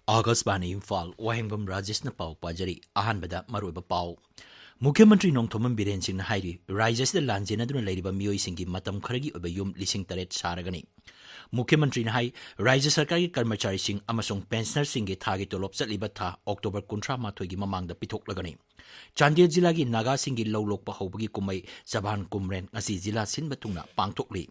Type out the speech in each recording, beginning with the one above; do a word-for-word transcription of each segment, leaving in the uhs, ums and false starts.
ꯑꯥꯀꯥꯁꯕꯥꯅꯤ ꯏꯝꯐꯥꯜ, ꯋꯥꯍꯦꯡꯕꯝ ꯔꯥꯖꯦꯁꯅ ꯄꯥꯎ ꯄꯥꯖꯔꯤ꯫ ꯑꯍꯥꯟꯕꯗ ꯃꯔꯨꯑꯣꯏꯕ ꯄꯥꯎ꯫ ꯃꯨꯈ꯭ꯌ ꯃꯟꯇ꯭ꯔꯤ ꯅꯣꯡꯊꯣꯝꯕꯝ ꯕꯤꯔꯦꯟ ꯁꯤꯡꯅ ꯍꯥꯏꯔꯤ, ꯔꯥꯖ꯭ꯌ ꯑꯁꯤꯗ ꯂꯥꯟꯖꯦꯟꯅꯗꯨꯅ ꯂꯩꯔꯤꯕ ꯃꯤꯑꯣꯏꯁꯤꯡꯒꯤ ꯃꯇꯝ ꯈꯔꯒꯤ ꯑꯣꯏꯕ ꯌꯨꯝ ꯂꯤꯁꯤꯡ ꯇꯔꯦꯠ ꯁꯥꯔꯒꯅꯤ꯫ ꯃꯨꯈ꯭ꯌ ꯃꯟꯇ꯭ꯔꯤꯅ ꯍꯥꯏ, ꯔꯥꯖ꯭ꯌ ꯁꯔꯀꯥꯔꯒꯤ ꯀꯔꯃꯆꯥꯔꯤꯁꯤꯡ ꯑꯃꯁꯨꯡ ꯄꯦꯟꯁꯅꯔꯁꯤꯡꯒꯤ ꯊꯥꯒꯤ ꯇꯣꯂꯣꯞ ꯆꯠꯂꯤꯕ ꯊꯥ ꯑꯣꯛꯇꯣꯕꯔ ꯀꯨꯟꯊ꯭ꯔꯥ ꯃꯥꯊꯣꯏꯒꯤ ꯃꯃꯥꯡꯗ ꯄꯤꯊꯣꯛꯂꯒꯅꯤ꯫ ꯆꯥꯟꯗꯦꯜ ꯖꯤꯂꯥꯒꯤ ꯅꯥꯒꯥꯁꯤꯡꯒꯤ ꯂꯧ ꯂꯣꯛꯄ ꯍꯧꯕꯒꯤ ꯀꯨꯝꯍꯩ ꯆꯕꯥꯟ ꯀꯨꯝꯔꯦꯟ ꯉꯁꯤ ꯖꯤꯂꯥ ꯁꯤꯟꯕ ꯊꯨꯡꯅ ꯄꯥꯡꯊꯣꯛꯂꯤ꯫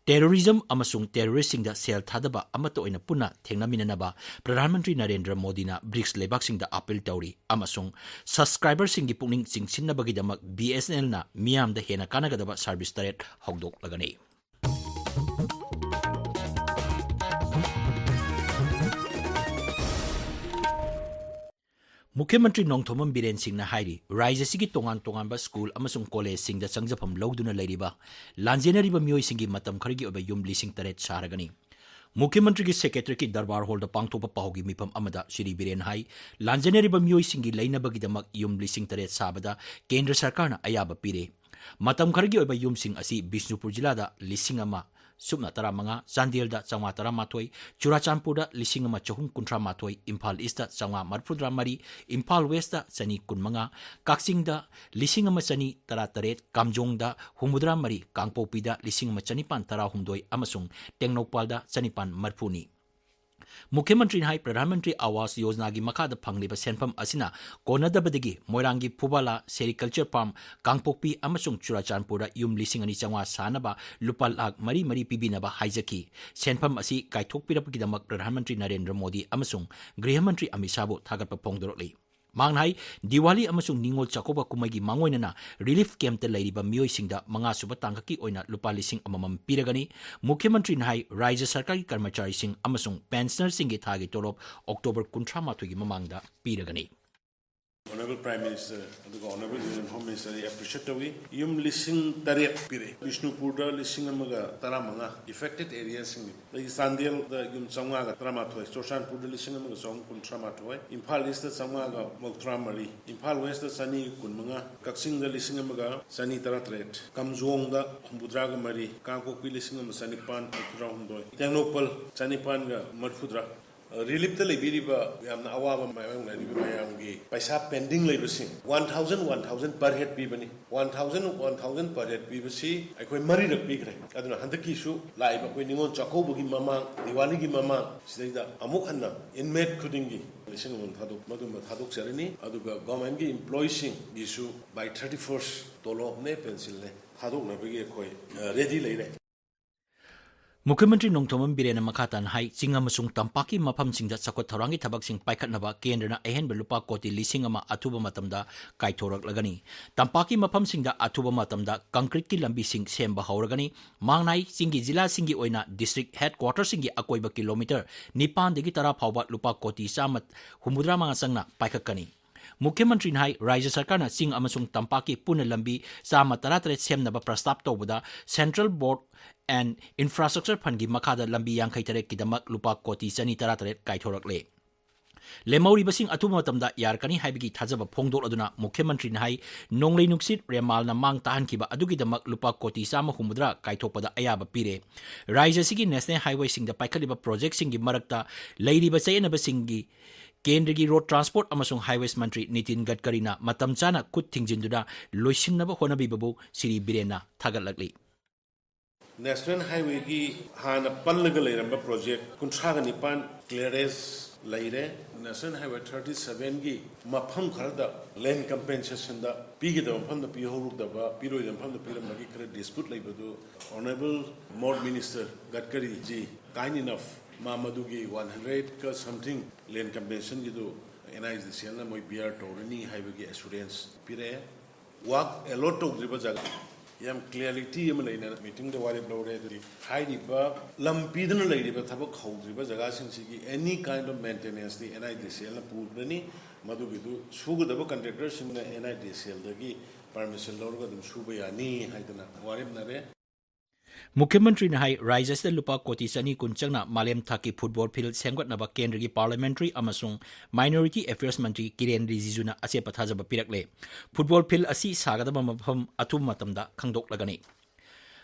ꯇꯦꯔꯣꯔꯤꯖꯝ ꯑꯃꯁꯨꯡ ꯇꯦꯔꯣꯔꯤꯁꯁꯤꯡꯗ ꯁꯦꯜ ꯊꯥꯗꯕ ꯑꯃꯠꯇ ꯑꯣꯏꯅ ꯄꯨꯟꯅ ꯊꯦꯡꯅꯃꯤꯟꯅꯅꯕ ꯄ꯭ꯔꯙꯥꯟ ꯃꯟꯇ꯭ꯔꯤ ꯅꯔꯦꯟꯗ꯭ꯔ ꯃꯣꯗꯤꯅ ꯕ꯭ꯔꯤꯛꯁ ꯂꯩꯕꯥꯛꯁꯤꯡꯗ ꯑꯥꯄꯤꯜ ꯇꯧꯔꯤ ꯑꯃꯁꯨꯡ ꯁꯕꯁꯀ꯭ꯔꯥꯏꯕꯔꯁꯤꯡꯒꯤ ꯄꯨꯛꯅꯤꯡ ꯆꯤꯡꯁꯤꯟꯅꯕꯒꯤꯗꯃꯛ BSNLꯅ ꯃꯤꯌꯥꯝꯗ ꯍꯦꯟꯅ ꯀꯥꯟꯅꯒꯗꯕ ꯁꯔꯚꯤꯁ ꯇꯔꯦꯠ ꯍꯧꯗꯣꯛꯂꯒꯅꯤ꯫ ꯃꯨꯈ꯭ꯌ ꯃꯟꯇ꯭ꯔꯤ ꯅꯣꯡꯊꯣꯝꯕꯝ ꯕꯤꯔꯦꯟ ꯁꯤꯡꯅ ꯍꯥꯏꯔꯤ, ꯔꯥꯖ꯭ꯌ ꯑꯁꯤꯒꯤ ꯇꯣꯉꯥꯟ ꯇꯣꯉꯥꯟꯕ ꯁ꯭ꯀꯨꯜ ꯑꯃꯁꯨꯡ ꯀꯣꯂꯦꯖꯁꯤꯡꯗ ꯆꯪꯖꯐꯝ ꯂꯧꯗꯨꯅ ꯂꯩꯔꯤꯕ ꯂꯥꯟꯖꯦꯟꯅꯔꯤꯕ ꯃꯤꯑꯣꯏꯁꯤꯡꯒꯤ ꯃꯇꯝ ꯈꯔꯒꯤ ꯑꯣꯏꯕ ꯌꯨꯝ ꯂꯤꯁꯤꯡ ꯇꯔꯦꯠ ꯁꯥꯔꯒꯅꯤ꯫ ꯃꯨꯈ꯭ꯌ ꯃꯟꯇ꯭ꯔꯤꯒꯤ ꯁꯦꯀ꯭ꯔꯦꯇꯔꯤꯌꯦꯠꯀꯤ ꯗꯔꯕꯥꯔ ꯍꯣꯜꯗ ꯄꯥꯡꯊꯣꯛꯄ ꯄꯥꯎꯒꯤ ꯃꯤꯐꯝ ꯑꯃꯗ ꯁ꯭ꯔꯤ ꯕꯤꯔꯦꯟ ꯍꯥꯏ, ꯂꯥꯟꯖꯦꯟꯅꯔꯤꯕ ꯃꯤꯑꯣꯏꯁꯤꯡꯒꯤ ꯂꯩꯅꯕꯒꯤꯗꯃꯛ ꯌꯨꯝ ꯂꯤꯁꯤꯡ ꯇꯔꯦꯠ ꯁꯥꯕꯗ ꯀꯦꯟꯗ꯭ꯔ ꯁꯔꯀꯥꯔꯅ ꯑꯌꯥꯕ ꯄꯤꯔꯦ꯫ ꯃꯇꯝ ꯈꯔꯒꯤ ꯑꯣꯏꯕ ꯌꯨꯝꯁꯤꯡ ꯑꯁꯤ ꯕꯤꯁꯅꯨꯄꯨꯔ ꯖꯤꯂꯥꯗ ꯂꯤꯁꯤꯡ ꯑꯃ ꯁꯨꯞꯅ ꯇꯔꯥꯃꯉꯥ, ꯆꯥꯟꯗꯦꯜꯗ ꯆꯥꯝꯃꯉꯥ ꯇꯔꯥꯃꯥꯊꯣꯏ, ꯆꯨꯔꯥꯆꯥꯟꯄꯨꯔꯗ ꯂꯤꯁꯤꯡ ꯑꯃ ꯆꯍꯨꯝ ꯀꯨꯟꯊ꯭ꯔꯥ ꯃꯥꯊꯣꯏ, ꯏꯝꯐꯥꯜ ꯏꯁꯇ ꯆꯥꯝꯃꯉꯥ ꯃꯔꯤꯐꯨꯇꯔꯥ ꯃꯔꯤ, ꯏꯝꯐꯥꯜ ꯋꯦꯁꯇ ꯆꯅꯤ ꯀꯨꯟꯃꯉꯥ, ꯀꯛꯆꯤꯡꯗ ꯂꯤꯁꯤꯡ ꯑꯃ ꯆꯅꯤ ꯇꯔꯥꯇꯔꯦꯠ, ꯀꯥꯝꯖꯣꯡꯗ ꯍꯨꯝꯐꯨꯇꯔꯥ ꯃꯔꯤ, ꯀꯥꯡꯄꯣꯛꯄꯤꯗ ꯂꯤꯁꯤꯡ ꯑꯃ ꯆꯅꯤꯄꯥꯟ ꯇꯔꯥꯍꯨꯝꯗꯣꯏ ꯑꯃꯁꯨꯡ ꯇꯦꯡꯅꯧꯄꯥꯜꯗ ꯆꯅꯤꯄꯥꯟ ꯃꯔꯤꯐꯨꯅꯤ꯫ ꯃꯨꯈ꯭ꯌ ꯃꯟꯇ꯭ꯔꯤꯅ ꯍꯥꯏ, ꯄ꯭ꯔꯙꯥꯟ ꯃꯟꯇ꯭ꯔꯤ ꯑꯋꯥꯁ ꯌꯣꯖꯅꯥꯒꯤ ꯃꯈꯥꯗ ꯐꯪꯂꯤꯕ ꯁꯦꯟꯐꯝ ꯑꯁꯤꯅ ꯀꯣꯟꯅꯗꯕꯗꯒꯤ ꯃꯣꯏꯔꯥꯡꯒꯤ ꯐꯨꯕꯥꯂꯥ ꯁꯦꯔꯤꯀꯜꯆꯔ ꯐꯥꯔꯝ, ꯀꯥꯡꯄꯣꯛꯄꯤ ꯑꯃꯁꯨꯡ ꯆꯨꯔꯥꯆꯥꯟꯄꯨꯔꯗ ꯌꯨꯝ ꯂꯤꯁꯤꯡ ꯑꯅꯤ ꯆꯥꯝꯃꯉꯥ ꯁꯥꯅꯕ ꯂꯨꯄꯥ ꯂꯥꯈ ꯃꯔꯤ ꯃꯔꯤ ꯄꯤꯕꯤꯅꯕ ꯍꯥꯏꯖꯈꯤ꯫ ꯁꯦꯟꯐꯝ ꯑꯁꯤ ꯀꯥꯏꯊꯣꯛꯄꯤꯔꯛꯄꯒꯤꯗꯃꯛ ꯄ꯭ꯔꯙꯥꯟ ꯃꯟꯇ꯭ꯔꯤ ꯅꯔꯦꯟꯗ꯭ꯔ ꯃꯣꯗꯤ ꯑꯃꯁꯨꯡ ꯒ꯭ꯔꯤꯍ ꯃꯟꯇ꯭ꯔꯤ ꯑꯃꯤꯠ ꯁꯥꯍꯕꯨ ꯊꯥꯒꯠꯄ ꯐꯣꯡꯗꯣꯔꯛꯂꯤ꯫ ꯃꯍꯥꯛꯅ ꯍꯥꯏ, ꯗꯤꯋꯥꯂꯤ ꯑꯃꯁꯨꯡ ꯅꯤꯉꯣꯜ ꯆꯥꯛꯀꯧꯕ ꯀꯨꯝꯍꯩꯒꯤ ꯃꯥꯡꯑꯣꯏꯅꯅ ꯔꯤꯂꯤꯐ ꯀꯦꯝꯞꯇ ꯂꯩꯔꯤꯕ ꯃꯤꯑꯣꯏꯁꯤꯡꯗ ꯃꯉꯥꯁꯨꯕ ꯇꯥꯡꯀꯛꯀꯤ ꯑꯣꯏꯅ ꯂꯨꯄꯥ ꯂꯤꯁꯤꯡ ꯑꯃꯃꯝ ꯄꯤꯔꯒꯅꯤ꯫ ꯃꯨꯈ꯭ꯌ ꯃꯟꯇ꯭ꯔꯤꯅ ꯍꯥꯏ, ꯔꯥꯖ꯭ꯌ ꯁꯔꯀꯥꯔꯒꯤ ꯀꯔꯃꯆꯥꯔꯤꯁꯤꯡ ꯑꯃꯁꯨꯡ ꯄꯦꯟꯁꯅꯔꯁꯤꯡꯒꯤ ꯊꯥꯒꯤ ꯇꯣꯂꯣꯞ ꯑꯣꯛꯇꯣꯕꯔ ꯀꯨꯟꯊ꯭ꯔꯥ ꯃꯥꯊꯣꯏꯒꯤ ꯃꯃꯥꯡꯗ ꯄꯤꯔꯒꯅꯤ꯫ Honourable Prime Minister ꯑꯗꯨꯒ Honourable Union Home Minister ꯑꯩ appreciate ꯇꯧꯏ꯫ ꯌꯨꯝ ꯂꯤꯁꯤꯡ ꯇꯔꯦꯠ ꯄꯤꯔꯦ꯫ ꯕꯤꯁꯅꯨꯄꯨꯔꯗ ꯂꯤꯁꯤꯡ ꯑꯃꯒ ꯇꯔꯥꯃꯉꯥ affected areaꯁꯤꯡꯅꯤ꯫ ꯑꯗꯒꯤ ꯆꯥꯟꯗꯦꯜꯗ ꯌꯨꯝ ꯆꯥꯝꯃꯉꯥꯒ ꯇꯔꯥꯃꯥꯊꯣꯏ, ꯆꯨꯔꯆꯥꯟꯄꯨꯔꯗ ꯂꯤꯁꯤꯡ ꯑꯃꯒ ꯆꯍꯨꯝ ꯀꯨꯟꯊ꯭ꯔꯥ ꯃꯥꯊꯣꯏ, ꯏꯝꯐꯥꯜ ꯏꯁꯇ ꯆꯥꯝꯃꯉꯥꯒ ꯃꯧꯗ꯭ꯔꯥ ꯃꯔꯤ, ꯏꯝꯐꯥꯜ ꯋꯦꯁꯇ ꯆꯅꯤ ꯀꯨꯟꯃꯉꯥ, ꯀꯛꯆꯤꯡꯗ ꯂꯤꯁꯤꯡ ꯑꯃꯒ ꯆꯅꯤ ꯇꯔꯥꯇꯔꯦꯠ, ꯀꯥꯝꯖꯣꯡꯗ ꯍꯨꯝꯐꯨꯇꯔꯥꯒ ꯃꯔꯤ, ꯀꯥꯡꯄꯣꯛꯄꯤ ꯂꯤꯁꯤꯡ ꯑꯃ ꯆꯅꯤꯄꯥꯟ ꯍꯨꯝꯐꯨꯇꯔꯥ ꯍꯨꯝꯗꯣꯏ, ꯇꯦꯡꯅꯧꯄꯜ ꯆꯅꯤꯄꯥꯟꯒ ꯃꯔꯤꯐꯨꯇꯔꯥ, ꯔꯤꯂꯤꯞꯇ ꯂꯩꯕꯤꯔꯤꯕ ꯌꯥꯝꯅ ꯑꯋꯥꯕ ꯃꯥꯌꯣꯛꯅꯔꯤꯕ ꯃꯌꯥꯝꯒꯤ ꯄꯩꯁꯥ ꯄꯦꯟꯗꯤꯡ ꯂꯩꯕꯁꯤꯡ one thousand, one thousand per head ꯄꯤꯕꯅꯤ꯫ One thousand, one thousand per head ꯄꯤꯕꯁꯤ ꯑꯩꯈꯣꯏ ꯃꯔꯤꯔꯛ ꯄꯤꯈ꯭ꯔꯦ꯫ ꯑꯗꯨꯅ ꯍꯟꯗꯛꯀꯤꯁꯨ ꯂꯥꯛꯏꯕ ꯑꯩꯈꯣꯏ ꯅꯤꯉꯣꯜ ꯆꯥꯛꯀꯧꯕꯒꯤ ꯃꯃꯥꯡ, ꯗꯤꯋꯥꯂꯤꯒꯤ ꯃꯃꯥꯡ ꯁꯤꯗꯩꯗ ꯑꯃꯨꯛ ꯍꯟꯅ ꯏꯟꯃꯦꯠ ꯈꯨꯗꯤꯡꯒꯤ ꯂꯤꯁꯤꯡ ꯑꯃꯃꯝ ꯊꯥꯗꯣꯛ-, ꯃꯗꯨꯃ ꯊꯥꯗꯣꯛꯆꯔꯅꯤ꯫ ꯑꯗꯨꯒ ꯒꯣꯔꯃꯦꯟꯒꯤ ꯏꯝꯄ꯭ꯂꯣꯌꯤꯁꯤꯡꯒꯤꯁꯨ by thirty first ꯇꯣꯂꯣꯞꯅꯦ, ꯄꯦꯟꯁꯤꯜꯅꯦ ꯊꯥꯗꯣꯛꯅꯕꯒꯤ ꯑꯩꯈꯣꯏ, ꯑ, ꯔꯦꯗꯤ ꯂꯩꯔꯦ꯫ ꯃꯨꯈ꯭ꯌ ꯃꯟꯇ꯭ꯔꯤ ꯅꯣꯡꯊꯣꯝꯕꯝ ꯕꯤꯔꯦꯟꯅ ꯃꯈꯥ ꯇꯥꯅ ꯍꯥꯏ, ꯆꯤꯡ ꯑꯃꯁꯨꯡ ꯇꯝꯄꯥꯛꯀꯤ ꯃꯐꯝꯁꯤꯡꯗ ꯆꯥꯎꯈꯠ ꯊꯧꯔꯥꯡꯒꯤ ꯊꯕꯛꯁꯤꯡ ꯄꯥꯏꯈꯠꯅꯕ ꯀꯦꯟꯗ꯭ꯔꯅ ꯑꯍꯦꯟꯕ ꯂꯨꯄꯥ ꯀꯣꯇꯤ ꯂꯤꯁꯤꯡ ꯑꯃ ꯑꯊꯨꯕ ꯃꯇꯝꯗ ꯀꯥꯏꯊꯣꯔꯛꯂꯒꯅꯤ꯫ ꯇꯝꯄꯥꯛꯀꯤ ꯃꯐꯝꯁꯤꯡꯗ ꯑꯊꯨꯕ ꯃꯇꯝꯗ ꯀꯪꯀ꯭ꯔꯤꯠꯀꯤ ꯂꯝꯕꯤꯁꯤꯡ ꯁꯦꯝꯕ ꯍꯧꯔꯒꯅꯤ꯫ ꯃꯥꯡꯅꯥꯏ ꯆꯤꯡꯒꯤ ꯖꯤꯂꯥꯁꯤꯡꯒꯤ ꯑꯣꯏꯅ ꯗꯤꯁꯇ꯭ꯔꯤꯛ ꯍꯦꯗꯀ꯭ꯋꯥꯇꯔꯁꯤꯡꯒꯤ ꯑꯀꯣꯏꯕ ꯀꯤꯂꯣꯃꯤꯇꯔ ꯅꯤꯄꯥꯟꯗꯒꯤ ꯇꯔꯥ ꯐꯥꯎꯕ ꯂꯨꯄꯥ ꯀꯣꯇꯤ ꯆꯥꯝꯃ ꯍꯨꯝꯐꯨꯇꯔꯥ ꯃꯉꯥ ꯆꯪꯅ ꯄꯥꯏꯈꯠꯀꯅꯤ꯫ ꯃꯨꯈ꯭ꯌ ꯃꯟꯇ꯭ꯔꯤꯅ ꯍꯥꯏ, ꯔꯥꯖ꯭ꯌ ꯁꯔꯀꯥꯔꯅ ꯆꯤꯡ ꯑꯃꯁꯨꯡ ꯇꯝꯄꯥꯛꯀꯤ ꯄꯨꯟꯅ ꯂꯝꯕꯤ ꯆꯥꯝꯃ ꯇꯔꯥꯇꯔꯦꯠ ꯁꯦꯝꯅꯕ ꯄ꯭ꯔꯁꯇꯥꯞ ꯇꯧꯕꯗ Central Road and Infrastructure Fundꯀꯤ ꯃꯈꯥꯗ ꯂꯝꯕꯤ ꯌꯥꯡꯈꯩ ꯇꯔꯦꯠꯀꯤꯗꯃꯛ ꯂꯨꯄꯥ ꯀꯣꯇꯤ ꯆꯅꯤ ꯇꯔꯥꯇꯔꯦꯠ ꯀꯥꯏꯊꯣꯔꯛꯂꯦ꯫ ꯂꯦꯝꯍꯧꯔꯤꯕꯁꯤꯡ ꯑꯊꯨꯕ ꯃꯇꯝꯗ ꯌꯥꯔꯛꯀꯅꯤ ꯍꯥꯏꯕꯒꯤ ꯊꯥꯖꯕ ꯐꯣꯡꯗꯣꯛꯂꯗꯨꯅ ꯃꯨꯈ꯭ꯌ ꯃꯟꯇ꯭ꯔꯤꯅ ꯍꯥꯏ, ꯅꯣꯡꯂꯩ ꯅꯨꯡꯁꯤꯠ ꯔꯦꯃꯥꯜꯅ ꯃꯥꯡ ꯇꯥꯍꯟꯈꯤꯕ ꯑꯗꯨꯒꯤꯗꯃꯛ ꯂꯨꯄꯥ ꯀꯣꯇꯤ ꯆꯥꯝꯃ ꯍꯨꯝꯐꯨꯇꯔꯥ ꯀꯥꯏꯊꯣꯛꯄꯗ ꯑꯌꯥꯕ ꯄꯤꯔꯦ꯫ ꯔꯥꯖ꯭ꯌ ꯑꯁꯤꯒꯤ ꯅꯦꯁꯅꯦꯜ ꯍꯥꯏꯋꯦꯁꯤꯡꯗ ꯄꯥꯏꯈꯠꯂꯤꯕ ꯄ꯭ꯔꯣꯖꯦꯛꯁꯤꯡꯒꯤ ꯃꯔꯛꯇ ꯂꯩꯔꯤꯕ ꯆꯌꯦꯠꯅꯕꯁꯤꯡꯒꯤ ꯀꯦꯟꯗ꯭ꯔꯒꯤ ꯔꯣꯗ ꯇ꯭ꯔꯥꯟꯁꯄꯣꯔꯠ ꯑꯃꯁꯨꯡ ꯍꯥꯏꯋꯦꯁ ꯃꯟꯇ꯭ꯔꯤ ꯅꯤꯇꯤꯟ ꯒꯗꯀꯔꯤꯅ ꯃꯇꯝ ꯆꯥꯅ ꯈꯨꯠ ꯊꯤꯡꯖꯤꯟꯗꯨꯅ ꯂꯣꯏꯁꯤꯟꯅꯕ ꯍꯣꯠꯅꯕꯤꯕꯕꯨ ꯁ꯭ꯔꯤ ꯕꯤꯔꯦꯟꯅ ꯊꯥꯒꯠꯂꯛꯂꯤ꯫ ꯅꯦꯁꯅꯦꯜ ꯍꯥꯏꯋꯦꯒꯤ ꯍꯥꯟꯅ ꯄꯜꯂꯒ ꯂꯩꯔꯝꯕ ꯄ꯭ꯔꯣꯖꯦꯛ ꯀꯨꯟꯊ꯭ꯔꯥꯒ ꯅꯤꯄꯥꯟ ꯀ꯭ꯂꯤꯌꯔꯦꯟꯁ ꯂꯩꯔꯦ꯫ ꯅꯦꯁꯅꯦꯜ ꯍꯥꯏꯋꯦ ꯊꯥꯔꯇꯤ ꯁꯚꯦꯟꯒꯤ ꯃꯐꯝ ꯈꯔꯗ ꯂꯦꯟ ꯀꯝꯄꯦꯟꯁꯦꯁꯟꯗ ꯄꯤꯒꯗꯕ ꯃꯐꯝꯗ ꯄꯤꯍꯧꯗꯕ, ꯄꯤꯔꯣꯏꯗꯕ ꯃꯐꯝꯗ ꯄꯤꯔꯝꯕꯒꯤ ꯈꯔ ꯗꯤꯁꯄ꯭ꯌꯨꯠ ꯂꯩꯕꯗꯨ honourable more minister ꯒꯗꯀꯔꯤꯖꯤ kind enough ꯃꯥ ꯃꯗꯨꯒꯤ ꯋꯥꯟ ꯍꯟꯗ꯭ꯔꯦꯠꯀ ꯁꯝꯊꯤꯡ ꯂꯦꯟ ꯀꯝꯄꯦꯟꯁꯦꯁꯟꯒꯤꯗꯨ ꯑꯦꯟ ꯑꯥꯏ ꯗꯤ ꯁꯤ ꯑꯦꯜꯅ ꯃꯣꯏ ꯕꯤꯌꯥꯔ ꯇꯧꯔꯅꯤ ꯍꯥꯏꯕꯒꯤ ꯑꯦꯁꯨꯔꯦꯟꯁ ꯄꯤꯔꯛꯑꯦ꯫ ꯋꯥꯛ ꯑꯦꯂꯣꯠ ꯇꯧꯗ꯭ꯔꯤꯕ ꯖꯒꯥ ꯌꯥꯝ ꯀ꯭ꯂꯤꯌꯥꯔꯤꯇꯤ ꯑꯃ ꯂꯩꯅ ꯃꯤꯇꯤꯡꯗ ꯋꯥꯔꯦꯞ ꯂꯧꯔꯦ꯫ ꯑꯗꯨꯗꯤ ꯍꯥꯏꯔꯤꯕ ꯂꯝ ꯄꯤꯗꯨꯅ ꯂꯩꯔꯤꯕ ꯊꯕꯛ ꯍꯧꯗ꯭ꯔꯤꯕ ꯖꯒꯥꯁꯤꯡꯁꯤꯒꯤ any kind of maintenanceꯇꯤ ꯑꯦꯟ ꯑꯥꯏ ꯗꯤ ꯁꯤ ꯑꯦꯜꯅ ꯄꯨꯔꯅꯤ꯫ ꯃꯗꯨꯒꯤꯗꯨ ꯁꯨꯒꯗꯕ ꯀꯟꯇ꯭ꯔꯦꯛꯇꯔꯁꯤꯡꯅ ꯑꯦꯟ ꯑꯥꯏ ꯗꯤ ꯁꯤ ꯑꯦꯜꯗꯒꯤ ꯄꯔꯃꯤꯁꯟ ꯂꯧꯔꯒ ꯑꯗꯨꯝ ꯁꯨꯕ ꯌꯥꯅꯤ ꯍꯥꯏꯗꯅ ꯋꯥꯔꯦꯞꯅꯔꯦ꯫ ꯃꯨꯈ꯭ꯌ ꯃꯟꯇ꯭ꯔꯤꯅ ꯍꯥꯏ, ꯔꯥꯖ꯭ꯌ ꯑꯁꯤꯗ ꯂꯨꯄꯥ ꯀꯣꯇꯤ ꯆꯅꯤ ꯀꯨꯟ ꯆꯪꯅ ꯃꯥꯂꯦꯝ ꯊꯥꯛꯀꯤ ꯐꯨꯠꯕꯣꯜ ꯐꯤꯜꯗ ꯁꯦꯝꯒꯠꯅꯕ ꯀꯦꯟꯗ꯭ꯔꯒꯤ ꯄꯥꯔꯂꯤꯌꯥꯃꯦꯟꯇ꯭ꯔꯤ ꯑꯃꯁꯨꯡ ꯃꯥꯏꯅꯣꯔꯤꯇꯤ ꯑꯦꯐꯤꯌꯔꯁ ꯃꯟꯇ꯭ꯔꯤ ꯀꯤꯔꯦꯟ ꯔꯤꯖꯤꯖꯨꯅ ꯑꯆꯦꯠꯄ ꯊꯥꯖꯕ ꯄꯤꯔꯛꯂꯦ꯫ ꯐꯨꯠꯕꯣꯜ ꯐꯤꯜꯗ ꯑꯁꯤ ꯁꯥꯒꯗꯕ ꯃꯐꯝ ꯑꯊꯨꯕ ꯃꯇꯝꯗ ꯈꯪꯗꯣꯛꯂꯒꯅꯤ꯫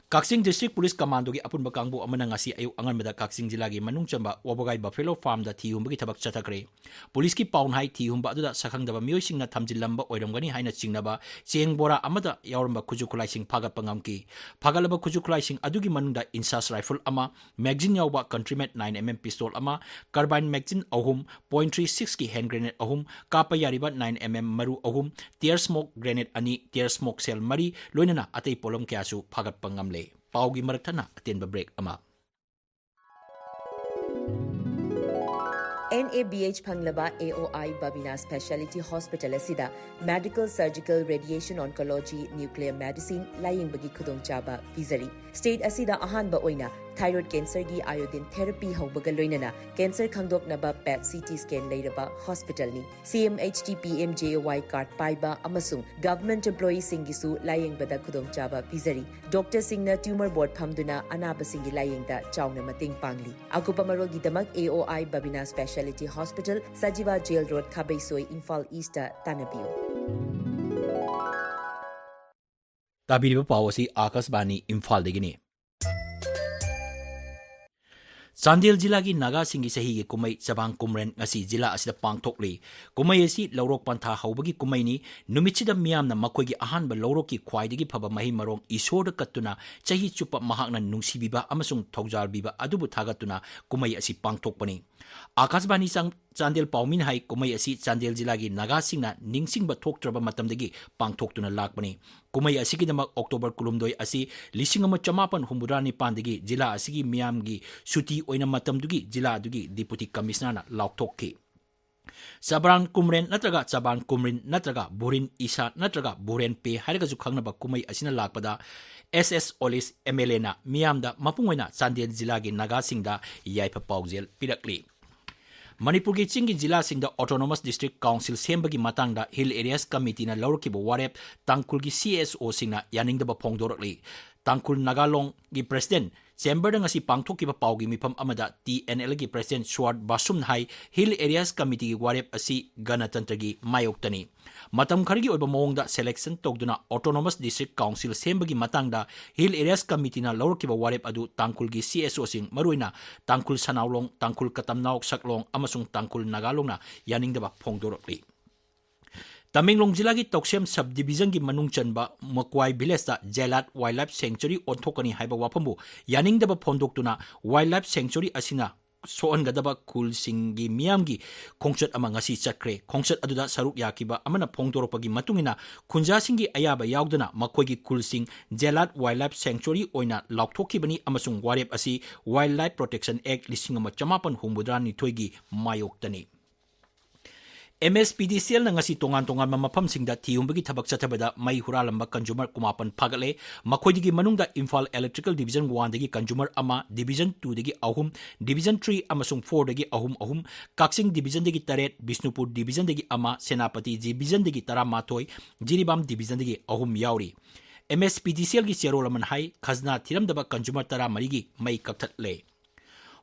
ꯀꯛꯆꯤꯡ District Police Commando ꯒꯤ ꯑꯄꯨꯟꯕ ꯀꯥꯡꯕꯨ ꯑꯃꯅ ꯉꯁꯤ ꯑꯌꯨꯛ ꯑꯉꯟꯕꯗ ꯀꯛꯆꯤꯡ ꯖꯤꯂꯥꯒꯤ ꯃꯅꯨꯡ ꯆꯟꯕ ꯋꯥꯕꯒꯥꯏ Buffalo Farm ꯗ ꯊꯤ ꯍꯨꯝꯕꯒꯤ ꯊꯕꯛ ꯆꯠꯊꯈ꯭ꯔꯦ꯫ Police ꯀꯤ ꯄꯥꯎꯅ ꯍꯥꯏ, ꯊꯤ ꯍꯨꯝꯕ ꯑꯗꯨꯗ ꯁꯛꯈꯪꯗꯕ ꯃꯤꯑꯣꯏꯁꯤꯡꯅ ꯊꯝꯖꯤꯜꯂꯝꯕ ꯑꯣꯏꯔꯝꯒꯅꯤ ꯍꯥꯏꯅ ꯆꯤꯡꯅꯕ ꯆꯦꯡ ꯕꯣꯔꯥ ꯑꯃꯗ ꯌꯥꯎꯔꯝꯕ ꯈꯨꯠꯁꯨ ꯈꯨꯠꯂꯥꯏꯁꯤꯡ ꯐꯥꯒꯠꯄ ꯉꯝꯈꯤ꯫ ꯐꯥꯒꯠꯂꯕ ꯈꯨꯠꯁꯨ ꯈꯨꯠꯂꯥꯏꯁꯤꯡ ꯑꯗꯨꯒꯤ ꯃꯅꯨꯡꯗ INSAS rifle ꯑꯃ, magazine ꯌꯥꯎꯕ Countryman nine M M pistol ꯑꯃ, carbine magazine ꯑꯍꯨꯝ, point three six ꯀꯤ hand grenade ꯑꯍꯨꯝ, ꯀꯥꯞꯄ ꯌꯥꯔꯤꯕ nine M M ꯃꯔꯨ ꯑꯍꯨꯝ, tear smoke grenade ꯑꯅꯤ, tear smoke shell ꯃꯔꯤ, ꯂꯣꯏꯅꯅ ꯑꯇꯩ ꯄꯣꯠꯂꯝ ꯀꯌꯥꯁꯨ ꯐꯥꯒꯠꯄ ꯉꯝꯂꯦ꯫ ꯄꯥꯎꯒꯤ ꯃꯔꯛ ꯊꯠꯅ ꯑꯇꯦꯟꯕ break ꯑꯃ꯫ NABH ꯐꯪꯂꯕ AOI Babina Speciality Hospital ꯑꯁꯤꯗ Medical, Surgical, Radiation Oncology, Nuclear Medicine ꯂꯥꯌꯦꯡꯕꯒꯤ ꯈꯨꯗꯣꯡꯆꯥꯕ ꯄꯤꯖꯔꯤ꯫ State ꯑꯁꯤꯗ ꯑꯍꯥꯟꯕ ꯑꯣꯏꯅ thyroid cancer ꯒꯤ iodine therapy ꯍꯧꯕꯒ ꯂꯣꯏꯅꯅ cancer ꯈꯪꯗꯣꯛꯅꯕ PET CT scan ꯂꯩꯔꯕ hospital ꯅꯤ꯫ CMHT PMJAY card ꯄꯥꯏꯕ ꯑꯃꯁꯨꯡ government employee ꯁꯤꯡꯒꯤꯁꯨ ꯂꯥꯌꯦꯡꯕꯗ ꯈꯨꯗꯣꯡꯆꯥꯕ ꯄꯤꯖꯔꯤ꯫ Doctor ꯁꯤꯡꯅ tumor board ꯐꯝꯗꯨꯅ ꯑꯅꯥꯕꯁꯤꯡꯒꯤ ꯂꯥꯌꯦꯡꯗ ꯆꯥꯎꯅ ꯃꯇꯦꯡ ꯄꯥꯡꯂꯤ꯫ ꯑꯀꯨꯞꯄ ꯃꯔꯣꯜꯒꯤꯗꯃꯛ AOI Babina Speciality Hospital, Sajiwa Jail Road, ꯈꯥꯕꯩꯁꯣꯏ, Imphal East ꯇ ꯇꯥꯟꯅꯕꯤꯌꯨ꯫ ꯇꯥꯕꯤꯔꯤꯕ ꯄꯥꯎ ꯑꯁꯤ ꯑꯥꯀꯥꯁꯕꯥꯅꯤ ꯏꯝꯐꯥꯜꯗꯒꯤꯅꯤ꯫ ꯆꯥꯟꯗꯦꯜ ꯖꯤꯂꯥꯒꯤ ꯅꯥꯒꯥꯁꯤꯡꯒꯤ ꯆꯍꯤꯒꯤ ꯀꯨꯝꯍꯩ ꯆꯕꯥꯡ ꯀꯨꯝꯔꯦꯟ ꯉꯁꯤ ꯖꯤꯂꯥ ꯑꯁꯤꯗ ꯄꯥꯡꯊꯣꯛꯂꯤ꯫ ꯀꯨꯝꯍꯩ ꯑꯁꯤ ꯂꯧꯔꯣꯛ ꯄꯟꯊꯥ ꯍꯧꯕꯒꯤ ꯀꯨꯝꯍꯩꯅꯤ꯫ ꯅꯨꯃꯤꯠꯁꯤꯗ ꯃꯤꯌꯥꯝꯅ ꯃꯈꯣꯏꯒꯤ ꯑꯍꯥꯟꯕ ꯂꯧꯔꯣꯛꯀꯤ ꯈ꯭ꯋꯥꯏꯗꯒꯤ ꯐꯕ ꯃꯍꯩ ꯃꯔꯣꯡ ꯏꯁꯣꯔꯗ ꯀꯠꯇꯨꯅ ꯆꯍꯤ ꯆꯨꯞꯄ ꯃꯍꯥꯛꯅ ꯅꯨꯡꯁꯤꯕꯤꯕ ꯑꯃꯁꯨꯡ ꯊꯧꯖꯥꯜꯕꯤꯕ ꯑꯗꯨꯕꯨ ꯊꯥꯒꯠꯇꯨꯅ ꯀꯨꯝꯍꯩ ꯑꯁꯤ ꯄꯥꯡꯊꯣꯛꯄꯅꯤ꯫ ꯑꯥꯀꯥꯁꯕꯥꯅꯤ ꯆꯥꯡ-, ꯆꯥꯟꯗꯦꯜ ꯄꯥꯎꯃꯤꯅ ꯍꯥꯏ, ꯀꯨꯝꯍꯩ ꯑꯁꯤ ꯆꯥꯟꯗꯦꯜ ꯖꯤꯂꯥꯒꯤ ꯅꯥꯒꯥꯁꯤꯡꯅ ꯅꯤꯡꯁꯤꯡꯕ ꯊꯣꯛꯇ꯭ꯔꯕ ꯃꯇꯝꯗꯒꯤ ꯄꯥꯡꯊꯣꯛꯇꯨꯅ ꯂꯥꯛꯄꯅꯤ꯫ ꯀꯨꯝꯍꯩ ꯑꯁꯤꯒꯤꯗꯃꯛ October ꯀꯨꯟꯍꯨꯝꯗꯣꯏ ꯑꯁꯤ ꯂꯤꯁꯤꯡ ꯑꯃ ꯆꯃꯥꯄꯟ ꯍꯨꯝꯐꯨꯇꯔꯥꯅꯤꯄꯥꯟꯗꯒꯤ ꯖꯤꯂꯥ ꯑꯁꯤꯒꯤ ꯃꯤꯌꯥꯝꯒꯤ ꯁꯨꯇꯤ ꯑꯣꯏꯅ ꯃꯇꯝꯗꯨꯒꯤ ꯖꯤꯂꯥ ꯑꯗꯨꯒꯤ Deputy Commissioner ꯅ ꯂꯥꯎꯊꯣꯛꯈꯤ꯫ ꯆꯕꯥꯡ ꯀꯨꯝꯔꯦꯟ ꯅꯠꯇ꯭ꯔꯒ ꯆꯕꯥꯡ ꯀꯨꯝꯔꯤꯟ ꯅꯠꯇ꯭ꯔꯒ ꯚꯨꯔꯤꯟ ꯏꯁꯥ ꯅꯠꯇ꯭ꯔꯒ ꯚꯨꯔꯦꯟ ꯄꯦ ꯍꯥꯏꯔꯒꯁꯨ ꯈꯪꯅꯕ ꯀꯨꯝꯍꯩ ꯑꯁꯤꯅ ꯂꯥꯛꯄꯗ S S Olis MLA ꯅ ꯃꯤꯌꯥꯝꯗ ꯃꯄꯨꯡ ꯑꯣꯏꯅ ꯆꯥꯟꯗꯦꯜ ꯖꯤꯂꯥꯒꯤ ꯅꯥꯒꯥꯁꯤꯡꯗ ꯌꯥꯏꯐ ꯄꯥꯎꯖꯦꯜ ꯄꯤꯔꯛꯂꯤ꯫ ꯃꯅꯤꯄꯨꯔꯒꯤ ꯆꯤꯡꯒꯤ ꯖꯤꯂꯥꯁꯤꯡꯗ Autonomous District Council ꯁꯦꯝꯕꯒꯤ ꯃꯇꯥꯡꯗ Hill Areas Committee ꯅ ꯂꯧꯔꯛꯈꯤꯕ ꯋꯥꯔꯦꯞ ꯇꯥꯡꯈꯨꯜꯒꯤ CSO ꯁꯤꯡꯅ ꯌꯥꯅꯤꯡꯗꯕ ꯐꯣꯡꯗꯣꯔꯛꯂꯤ꯫ ꯇꯥꯡꯈꯨꯜ ꯅꯥꯒꯥ ꯂꯣꯡꯒꯤ President ꯆꯦꯝꯕꯔꯗ ꯉꯁꯤ ꯄꯥꯡꯊꯣꯛꯈꯤꯕ ꯄꯥꯎꯒꯤ ꯃꯤꯐꯝ ꯑꯃꯗ ꯇꯤ ꯑꯦꯟ ꯑꯦꯜꯒꯤ ꯄ꯭ꯔꯁꯤꯗꯦꯟꯠ ꯁ꯭ꯋꯥꯔꯠ ꯕꯥꯁꯨꯝꯅ ꯍꯥꯏ, ꯍꯤꯜ ꯑꯦꯔꯤꯌꯥꯁ ꯀꯃꯤꯇꯤꯒꯤ ꯋꯥꯔꯦꯞ ꯑꯁꯤ ꯒꯅꯇꯟꯇ꯭ꯔꯒꯤ ꯃꯥꯌꯣꯛꯇꯅꯤ꯫ ꯃꯇꯝ ꯈꯔꯒꯤ ꯑꯣꯏꯕ ꯃꯑꯣꯡꯗ ꯁꯦꯂꯦꯛꯁꯟ ꯇꯧꯗꯨꯅ ꯑꯣꯇꯣꯅꯣꯃꯁ ꯗꯤꯁꯇ꯭ꯔꯤꯛ ꯀꯥꯎꯟꯁꯤꯜ ꯁꯦꯝꯕꯒꯤ ꯃꯇꯥꯡꯗ ꯍꯤꯜ ꯑꯦꯔꯤꯌꯥꯁ ꯀꯃꯤꯇꯤꯅ ꯂꯧꯔꯛꯈꯤꯕ ꯋꯥꯔꯦꯞ ꯑꯗꯨ ꯇꯥꯡꯈꯨꯜꯒꯤ ꯁꯤ ꯑꯦꯁ ꯑꯣꯁꯤꯡ, ꯃꯔꯨꯑꯣꯏꯅ ꯇꯥꯡꯈꯨꯜ ꯁꯅꯥꯎꯂꯣꯡ, ꯇꯥꯡꯈꯨꯜ ꯀꯇꯝꯅꯥꯎ ꯁꯛꯂꯣꯡ ꯑꯃꯁꯨꯡ ꯇꯥꯡꯈꯨꯜ ꯅꯥꯒꯥꯂꯣꯡꯅ ꯌꯥꯅꯤꯡꯗꯕ ꯐꯣꯡꯗꯣꯔꯛꯂꯤ꯫ ꯇꯃꯦꯡꯂꯣꯡ ꯖꯤꯂꯥꯒꯤ ꯇꯧꯁꯦꯝ ꯁꯕ ꯗꯤꯕꯤꯖꯟꯒꯤ ꯃꯅꯨꯡ ꯆꯟꯕ ꯃꯀ꯭ꯋꯥꯏ ꯚꯤꯂꯦꯖꯇ ꯖꯦꯂꯥꯠ ꯋꯥꯏꯜꯗ ꯂꯥꯏꯐ ꯁꯦꯡꯆꯨꯔꯤ ꯑꯣꯟꯊꯣꯛꯀꯅꯤ ꯍꯥꯏꯕ ꯋꯥꯐꯝꯕꯨ ꯌꯥꯅꯤꯡꯗꯕ ꯐꯣꯡꯗꯣꯛꯇꯨꯅ ꯋꯥꯏꯜꯗ ꯂꯥꯏꯐ ꯁꯦꯡꯆꯨꯔꯤ ꯑꯁꯤꯅ ꯁꯣꯛꯍꯟꯒꯗꯕ ꯈꯨꯜꯁꯤꯡꯒꯤ ꯃꯤꯌꯥꯝꯒꯤ ꯈꯣꯡꯆꯠ ꯑꯃ ꯉꯁꯤ ꯆꯠꯈ꯭ꯔꯦ꯫ ꯈꯣꯡꯆꯠ ꯑꯗꯨꯗ ꯁꯔꯨꯛ ꯌꯥꯈꯤꯕ ꯑꯃꯅ ꯐꯣꯡꯗꯣꯔꯛꯄꯒꯤ ꯃꯇꯨꯡ ꯏꯟꯅ, ꯈꯨꯟꯖꯥꯁꯤꯡꯒꯤ ꯑꯌꯥꯕ ꯌꯥꯎꯗꯅ ꯃꯈꯣꯏꯒꯤ ꯈꯨꯜꯁꯤꯡ ꯖꯦꯂꯥꯠ ꯋꯥꯏꯜꯗ ꯂꯥꯏꯐ ꯁꯦꯡꯆꯨꯔꯤ ꯑꯣꯏꯅ ꯂꯥꯎꯊꯣꯛꯈꯤꯕꯅꯤ ꯑꯃꯁꯨꯡ ꯋꯥꯔꯦꯞ ꯑꯁꯤ ꯋꯥꯏꯜꯗ ꯂꯥꯏꯐ ꯄ꯭ꯔꯣꯇꯦꯛꯁꯟ ꯑꯦꯛ ꯂꯤꯁꯤꯡ ꯑꯃ ꯆꯃꯥꯄꯟ ꯍꯨꯝꯐꯨꯇꯔꯥꯅꯤꯊꯣꯏꯒꯤ ꯃꯥꯌꯣꯛꯇꯅꯤ꯫ ꯑꯦꯝ ꯑꯦꯁ ꯄꯤ ꯗꯤ ꯁꯤ ꯑꯦꯜꯅ ꯉꯁꯤ ꯇꯣꯉꯥꯟ ꯇꯣꯉꯥꯟꯕ ꯃꯐꯝꯁꯤꯡꯗ ꯊꯤꯍꯨꯝꯕꯒꯤ ꯊꯕꯛ ꯆꯠꯊꯕꯗ ꯃꯩ ꯍꯨꯔꯥꯜꯂꯝꯕ ꯀꯟꯖꯨꯃꯔ ꯀꯨꯟꯃꯥꯄꯟ ꯐꯥꯒꯠꯂꯦ꯫ ꯃꯈꯣꯏꯗꯒꯤ ꯃꯅꯨꯡꯗ ꯏꯝꯐꯥꯜ ꯏꯂꯦꯛꯇ꯭ꯔꯤꯀꯦꯜ ꯗꯤꯕꯤꯖꯟ ꯋꯥꯟꯗꯒꯤ ꯀꯟꯖꯨꯃꯔ ꯑꯃ, ꯗꯤꯕꯤꯖꯟ ꯇꯨꯗꯒꯤ ꯑꯍꯨꯝ, ꯗꯤꯕꯤꯖꯟ ꯊ꯭ꯔꯤ ꯑꯃꯁꯨꯡ ꯐꯣꯔꯗꯒꯤ ꯑꯍꯨꯝ ꯑꯍꯨꯝ, ꯀꯛꯆꯤꯡ ꯗꯤꯕꯤꯖꯟꯗꯒꯤ ꯇꯔꯦꯠ, ꯕꯤꯁꯅꯨꯄꯨꯔ ꯗꯤꯕꯤꯖꯟꯗꯒꯤ ꯑꯃ, ꯁꯦꯅꯥꯄꯇꯤ ꯗꯤꯕꯤꯖꯟꯗꯒꯤ ꯇꯔꯥꯃꯥꯊꯣꯏ, ꯖꯤꯔꯤꯕꯥꯝ ꯗꯤꯕꯤꯖꯟꯗꯒꯤ ꯑꯍꯨꯝ ꯌꯥꯎꯔꯤ꯫ ꯑꯦꯝ ꯑꯦꯁ ꯄꯤ ꯗꯤ ꯁꯤ ꯑꯦꯜꯒꯤ ꯆꯦꯔꯣꯜ ꯑꯃꯅ ꯍꯥꯏ, ꯈꯖꯅꯥ ꯊꯤꯔꯝꯗꯕ ꯀꯟꯖꯨꯃꯔ ꯇꯔꯥꯃꯔꯤꯒꯤ ꯃꯩ ꯀꯛꯊꯠꯂꯦ꯫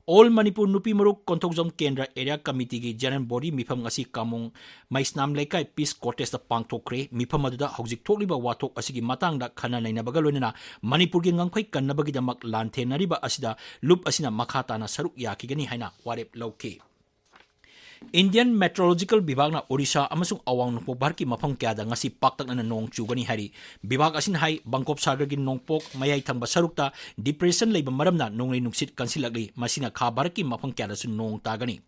ꯑꯣꯜ ꯃꯅꯤꯄꯨꯔ ꯅꯨꯄꯤ ꯃꯔꯨꯞ ꯀꯣꯟꯊꯧꯖꯝ ꯀꯦꯟꯗ꯭ꯔ ꯑꯦꯔꯤꯌꯥ ꯀꯃꯤꯇꯤꯒꯤ ꯖꯦꯅꯔꯦꯜ ꯕꯣꯗꯤ ꯃꯤꯐꯝ ꯉꯁꯤ ꯀꯥꯃꯣꯡ ꯃꯩꯁꯅꯥꯝ ꯂꯩꯀꯥꯏ ꯄꯤꯁ ꯀꯣꯇꯦꯖꯇ ꯄꯥꯡꯊꯣꯛꯈ꯭ꯔꯦ꯫ ꯃꯤꯐꯝ ꯑꯗꯨꯗ ꯍꯧꯖꯤꯛ ꯊꯣꯛꯂꯤꯕ ꯋꯥꯊꯣꯛ ꯑꯁꯤꯒꯤ ꯃꯇꯥꯡꯗ ꯈꯟꯅ ꯅꯩꯅꯕꯒ ꯂꯣꯏꯅꯅ ꯃꯅꯤꯄꯨꯔꯒꯤ ꯉꯝꯈꯩ ꯀꯟꯅꯕꯒꯤꯗꯃꯛ ꯂꯥꯟꯊꯦꯡꯅꯔꯤꯕ ꯑꯁꯤꯗ ꯂꯨꯞ ꯑꯁꯤꯅ ꯃꯈꯥ ꯇꯥꯅ ꯁꯔꯨꯛ ꯌꯥꯈꯤꯒꯅꯤ ꯍꯥꯏꯅ ꯋꯥꯔꯦꯞ ꯂꯧꯈꯤ꯫ ꯏꯟꯗꯤꯌꯟ ꯃꯦꯇ꯭ꯔꯣꯂꯣꯖꯤꯀꯦꯜ ꯕꯤꯚꯥꯒꯅ ꯑꯣꯔꯤꯁꯥ ꯑꯃꯁꯨꯡ ꯑꯋꯥꯡ ꯅꯣꯡꯄꯣꯛ ꯚꯥꯔꯠꯀꯤ ꯃꯐꯝ ꯀꯌꯥꯗ ꯉꯁꯤ ꯄꯥꯛꯇꯛꯅꯅ ꯅꯣꯡ ꯆꯨꯒꯅꯤ ꯍꯥꯏꯔꯤ꯫ ꯕꯤꯚꯥꯒ ꯑꯁꯤꯅ ꯍꯥꯏ, ꯕꯪꯀꯣꯞ ꯁꯥꯒꯔꯒꯤ ꯅꯣꯡꯄꯣꯛ ꯃꯌꯥꯏ ꯊꯪꯕ ꯁꯔꯨꯛꯇ ꯗꯤꯄ꯭ꯔꯦꯁꯟ ꯂꯩꯕ ꯃꯔꯝꯅ ꯅꯣꯡꯂꯩ ꯅꯨꯡꯁꯤꯠ ꯀꯟꯁꯤꯜꯂꯛꯂꯤ꯫ ꯃꯁꯤꯅ ꯈꯥ ꯚꯥꯔꯠꯀꯤ ꯃꯐꯝ ꯀꯌꯥꯗꯁꯨ ꯅꯣꯡ ꯇꯥꯒꯅꯤ꯫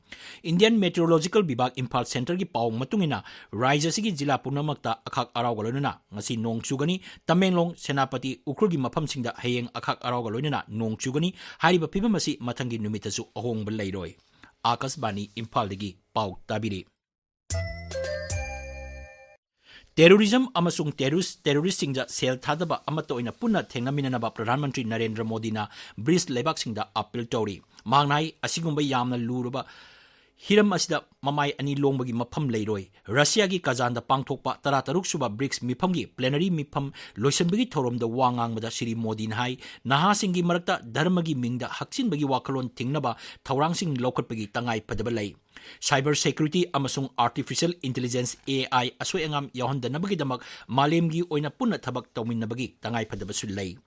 ꯏꯟꯗꯤꯌꯟ ꯃꯦꯇ꯭ꯔꯣꯂꯣꯖꯤꯀꯦꯜ ꯕꯤꯚꯥꯒ ꯏꯝꯐꯥꯜ ꯁꯦꯟꯇꯔꯒꯤ ꯄꯥꯎ ꯃꯇꯨꯡ ꯏꯟꯅ, ꯔꯥꯖ꯭ꯌ ꯑꯁꯤꯒꯤ ꯖꯤꯂꯥ ꯄꯨꯝꯅꯃꯛꯇ ꯑꯈꯥꯛ ꯑꯔꯥꯎꯒ ꯂꯣꯏꯅꯅ ꯉꯁꯤ ꯅꯣꯡ ꯆꯨꯒꯅꯤ꯫ ꯇꯃꯦꯡꯂꯣꯡ, ꯁꯦꯅꯥꯄꯇꯤ, ꯎꯈ꯭ꯔꯨꯜꯒꯤ ꯃꯐꯝꯁꯤꯡꯗ ꯍꯌꯦꯡ ꯑꯈꯥꯛ ꯑꯔꯥꯎꯒ ꯂꯣꯏꯅꯅ ꯅꯣꯡ ꯆꯨꯒꯅꯤ꯫ ꯍꯥꯏꯔꯤꯕ ꯐꯤꯕꯝ ꯑꯁꯤ ꯃꯊꯪꯒꯤ ꯅꯨꯃꯤꯠꯇꯁꯨ ꯑꯍꯣꯡꯕ ꯂꯩꯔꯣꯏ꯫ ꯑꯥꯀꯥꯁꯕꯥꯅꯤ ꯏꯝꯐꯥꯜꯗꯒꯤ ꯄꯥꯎ ꯇꯥꯕꯤꯔꯤ꯫ ꯇꯦꯔꯣꯔꯤꯖꯝ ꯑꯃꯁꯨꯡ ꯇꯦꯔꯣꯔꯤꯁ, ꯇꯦꯔꯣꯔꯤꯁꯁꯤꯡꯗ ꯁꯦꯜ ꯊꯥꯗꯕ ꯑꯃꯠꯇ ꯑꯣꯏꯅ ꯄꯨꯟꯅ ꯊꯦꯡꯅꯃꯤꯟꯅꯅꯕ ꯄ꯭ꯔꯙꯥꯟ ꯃꯟꯇ꯭ꯔꯤ ꯅꯔꯦꯟꯗ꯭ꯔ ꯃꯣꯗꯤꯅ ꯕ꯭ꯔꯤꯛꯁ ꯂꯩꯕꯥꯛꯁꯤꯡꯗ ꯑꯥꯄꯤꯜ ꯇꯧꯔꯤ꯫ ꯃꯍꯥꯛꯅ ꯍꯥꯏ, ꯑꯁꯤꯒꯨꯝꯕ ꯌꯥꯝꯅ ꯂꯨꯔꯕ ꯍꯤꯔꯝ ꯑꯁꯤꯗ ꯃꯃꯥꯏ ꯑꯅꯤ ꯂꯣꯡꯕꯒꯤ ꯃꯐꯝ ꯂꯩꯔꯣꯏ꯫ ꯔꯁꯤꯌꯥꯒꯤ ꯀꯖꯥꯟꯗ ꯄꯥꯡꯊꯣꯛꯄ ꯇꯔꯥꯇꯔꯨꯛ ꯁꯨꯕ ꯕ꯭ꯔꯤꯛꯁ ꯃꯤꯐꯝꯒꯤ ꯄ꯭ꯂꯦꯅꯔꯤ ꯃꯤꯐꯝ ꯂꯣꯏꯁꯤꯟꯕꯒꯤ ꯊꯧꯔꯝꯗ ꯋꯥ ꯉꯥꯡꯕꯗ ꯁ꯭ꯔꯤ ꯃꯣꯗꯤꯅ ꯍꯥꯏ, ꯅꯍꯥꯁꯤꯡꯒꯤ ꯃꯔꯛꯇ ꯙꯔꯃꯒꯤ ꯃꯤꯡꯗ ꯍꯛꯆꯤꯟꯕꯒꯤ ꯋꯥꯈꯜꯂꯣꯟ ꯊꯤꯡꯅꯕ ꯊꯧꯔꯥꯡꯁꯤꯡ ꯂꯧꯈꯠꯄꯒꯤ ꯇꯉꯥꯏ ꯐꯗꯕ ꯂꯩ꯫ Cyber security ꯑꯃꯁꯨꯡ artificial intelligence, A I, ꯑꯁꯣꯏ ꯑꯉꯥꯝ ꯌꯥꯎꯍꯟꯗꯅꯕꯒꯤꯗꯃꯛ ꯃꯥꯂꯦꯝꯒꯤ ꯑꯣꯏꯅ ꯄꯨꯟꯅ ꯊꯕꯛ ꯇꯧꯃꯤꯟꯅꯕꯒꯤ ꯇꯉꯥꯏ ꯐꯗꯕꯁꯨ ꯂꯩ꯫